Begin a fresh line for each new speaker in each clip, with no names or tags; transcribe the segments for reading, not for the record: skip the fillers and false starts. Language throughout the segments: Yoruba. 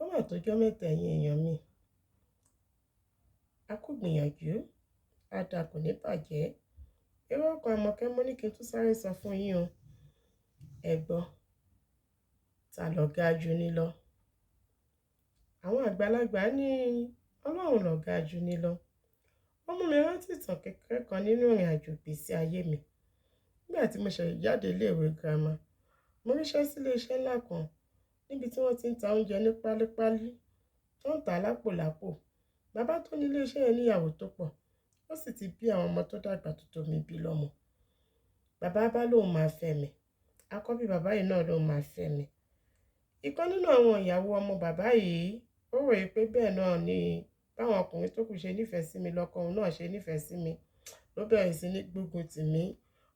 Ó mà tọ́jọ́ mẹ́ta, ẹ̀yin èèyàn mi. A kú gbìyànjú, a dà kò ní bàjẹ́. Èrò ọkàn Àmọ̀kẹ́, mo ní kí n tún sáré sọ fún yín o. Ẹ gbọ́, ta lọ̀gá jù ni lọ? Àwọn àgbàlagbà ní Ọlọ́run lọ̀gá jù ni lọ. Ó mú mi rántí ìtàn kékeré kan nínú ìrìn àjò ìgbésí ayé mi. Nígbà tí mo ṣẹ̀ṣẹ̀ jáde ilé ìwé girama, mo ríṣẹ́ sí ilé iṣẹ́ ńlá kan níbi tí wọ́n ti ń ta oúnjẹ ní pálípálí tó ń tà lápòlápò. Bàbá tó ní ilé iṣẹ́ yẹn níyàwó tó pọ̀, ó sì ti bí àwọn ọmọ tó dàgbà tó tó mi bí lọ́mọ. Bàbá bá lóun máa fẹ́ mi. Àkọ́bí bàbá yìí náà lóun máa fẹ́ mi. Ìkan nínú àwọn ìyàwó ọmọ bàbá yìí, ó rò pé bẹ́ẹ̀ náà ni báwọn ọkùnrin tó kù ṣe nífẹ̀ẹ́ sí mi lọ́kọ òun náà ṣe nífẹ̀ẹ́ sí mi. Ló bẹ̀rẹ̀ sí ní gbógun tì mí,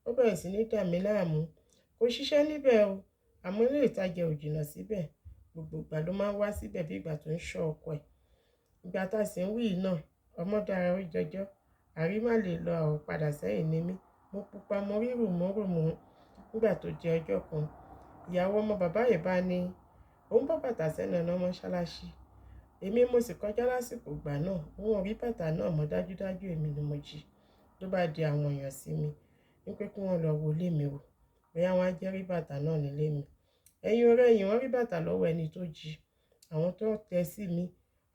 ó bẹ̀rẹ̀ sí ní dà mí láàmú. Kò ṣiṣẹ́ níbẹ̀ o, àmọ́ ilé ìtajà ò jìnnà síbẹ̀. Gbogbo ìgbà ló máa ń wá síbẹ̀ bí ìgbà tó ń ṣọ́ ọkọ ẹ̀. Ìgbà tá a sì ń wí yìí náà, ọmọ dára ó jọjọ́. Àrí má lè lọ àwọ̀ padà sẹ́yìn ní mí. Mo pupa, mo rí rùmúrùmú. Nígbà tó di ọjọ́ kan, ìyàwó ọmọ bàbá yìí bá ní òun bọ́ bàtà sẹ́nu ọ̀nà mọ́ṣáláṣí. Èmi mo sì kọjá lásìkò ìgbà náà. Òun ò rí bàtà náà mọ́, dájúdájú èmi ni mo jí. Ló bá di àwọn èèyàn sí mi wípé kí wọ́n lọ wo ilé mi wò, bóyá wọ́n á jẹ́ rí bàtà náà nílé mi. Ẹ̀yin ọ̀rẹ́ yìí, wọ́n rí bàtà lọ́wọ́ ẹni tó jí. Àwọn tó tẹ sí mi,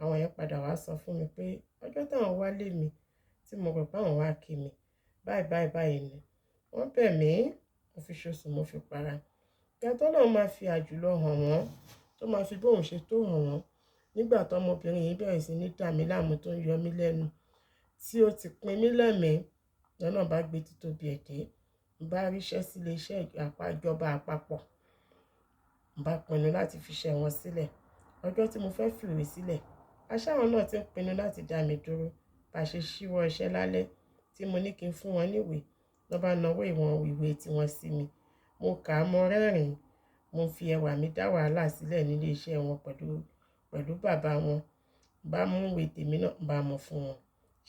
àwọn yẹn padà wá sọ fún mi pé ọjọ́ táwọn wá lé mi tí mo rò pé àwọn wá kí mi, báyìí báyìí báyìí ni. Wọ́n bẹ̀ mí, mo fi ṣoṣù, mo fi para. Ìgbà t'Ọlọ́run máa fi àjùlọ hàn wọ́n, tó máa fi bóun ṣe tó hàn wọ́n. Nígbà tó ọmọbìnrin yìí bẹ̀rẹ̀ sí ní dà mí láàmú tó ń yọ mí lẹ́nu, tí ó ti pin mí lẹ́mìí, lọ́nà bá gbé títóbi ẹ̀ dé. N bá ríṣẹ́ sí ilé iṣẹ́ ìjọba àpapọ̀. N bá pinnu láti fi iṣẹ́ wọn sílẹ̀. Ọjọ́ tí mo fẹ́ fìwé sílẹ̀, aṣáwọn náà ti ń pinnu láti dá mi dúró. Bá ṣe ṣíwọ́ iṣẹ́ lálẹ́ tí mo ní kí n fún wọn níwèé, lọ́ bá nawọ́ ìwọ̀n ìwé tí wọ́n sí mi. Mo kà á, mo rẹ́rìn-ín. Mo fi ẹwà mi dá wàhálà sílẹ̀ nílé iṣẹ́ wọn pẹ̀lú bàbá wọn. Bá mú ìwé tèmi náà, bá mú fún wọn.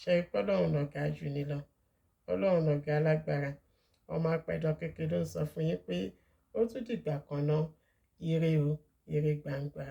Ṣé rí pé Ọlọ́run lọ̀gá jù ni lọ? Ọlọ́run lọ̀gá alágbára. Ọmọ apẹdan kékeré ló ń sọ fún yín pé ó tún dìgbà kan náà. Ire o, ire gbangba.